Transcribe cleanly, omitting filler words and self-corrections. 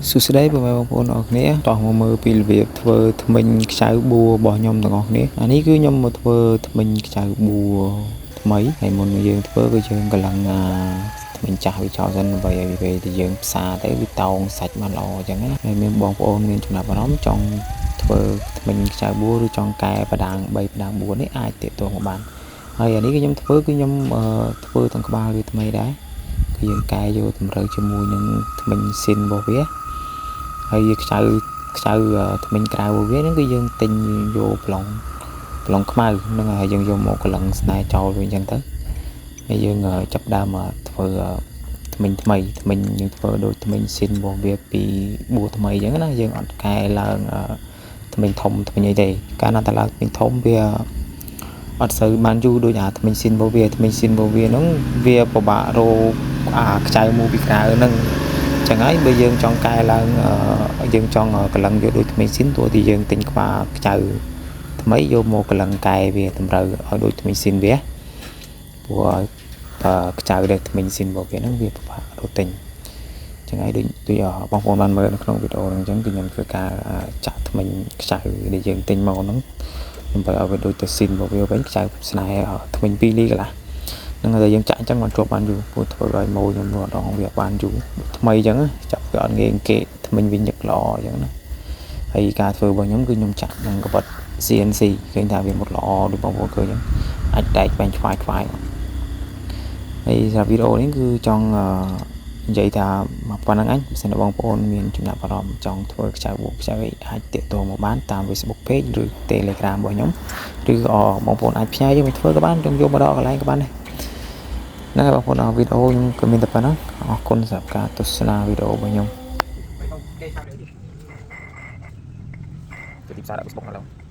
សួស្តីបងប្អូនអរគ្នាតោះមកមើលពីរបៀបធ្វើធ្មេញខ្ចៅបួរបស់ខ្ញុំទាំងអស់គ្នាអានេះគឺខ្ញុំមកធ្វើធ្មេញខ្ចៅបួថ្មីហើយមុនយើងធ្វើគឺយើងកម្លាំងអាធ្មេញចាស់វាចោលសិនដើម្បីឲ្យពេលដែលយើងផ្សារទៅវាតោងសាច់បានល្អអញ្ចឹងណាហើយមានបងប្អូនមានចំណាប់អារម្មណ៍ចង់ធ្វើធ្មេញខ្ចៅបួឬចង់កែបដាង3បដាង4នេះអាចទាក់ទងមកបានហើយអានេះគឺខ្ញុំធ្វើគឺខ្ញុំធ្វើទាំងក្បាលវាថ្មីដែរគឺយើងកែយកតម្រូវជាមួយនឹងធ្មេញស៊ីនរបស់វាហើយខ្ចៅខ្ចៅធ្មេញក្រៅរបស់វាហ្នឹងគឺយើងទិញយកប្លង់ប្លង់ខ្មៅហ្នឹងហើយយើងយកមកកលឹងស្នែចោលវិញអញ្ចឹងទៅហើយយើងចាប់ដើមធ្វើធ្មេញថ្មីធ្មេញយើងធ្វើដូចធ្មេញស៊ីនរបស់វាពីបួថ្មីអញ្ចឹងណាយើងអត់កែឡើងធ្មេញធំធ្មេញអីទេកាលណាតឡើងធ្មេញធំវាអត់សូវបានយូរដូចអាធ្មេញស៊ីនរបស់វាធ្មេញស៊ីនរបស់វាហ្នឹងវាពិបាករកអាខ្ចៅមួយពីក្រៅហ្នឹងចឹងហើយបើយើងចង់កែឡើងយើងចង់កលឹងយកដូចធ្មេញស៊ីនទោះទីយើងទិញក្បាលខ្ចៅថ្មីយកមកកលឹងកែវាតម្រូវឲ្យដូចធ្មេញស៊ីនវាព្រោះខ្ចៅដែលធ្មេញស៊ីនរបស់វាហ្នឹងវាពិបាករកទិញចឹងហើយដូចដូចបងប្អូនបានមើលនៅក្នុងវីដេអូហ្នឹងអញ្ចឹងគឺខ្ញុំធ្វើការចាក់ធ្មេញខ្ចៅដែលយើងទិញមកហ្នឹងដើម្បីឲ្យវាដូចទៅស៊ីនរបស់វាវិញខ្ចៅស្នែធ្មេញ2លីកន្លះហ្នឹងហើយយើងចាក់អញ្ចឹងมันជាប់បានយូរព្រោះធ្វើឲ្យម៉ូខ្ញុំម្ដងវាបានយូរថ្មីអញ្ចឹងចាប់វាអត់ងាយអង្គេធ្មេញវាញឹកល្អអញ្ចឹងណាហើយការធ្វើរបស់ខ្ញុំគឺខ្ញុំចាក់នឹងកបិត CNC ឃើញថាវាមុតល្អដូចបងប្អូនឃើញអញ្ចឹងអាចតែកបែងឆ្វាយឆ្វាយហើយសម្រាប់វីដេអូនេះគឺចង់និយាយថាមកប៉ុណ្្នឹងអញបើសិនបងប្អូនមានចំណាប់អារម្មណ៍ចង់ធ្វើខ្ចៅបួខ្ចៅអីអាចទាក់ទងមកបានតាម Facebook Page ឬ Telegram របស់ខ្ញុំឬក៏បងប្អូនអាចផ្ញើយើងមកធ្វើក៏បានខ្ញុំយកមកដល់កន្លែងក៏បានដែរហ្នឹងហើយបងប្អូនអរវីដេអូខ្ញុំក៏មានតែប៉ុណ្្នឹងអរគុណសម្រាប់ការទស្សនាវីដេអូរបស់ខ្ញុំ ទៅទីផ្សារដាក់ Facebook មកឡើយ។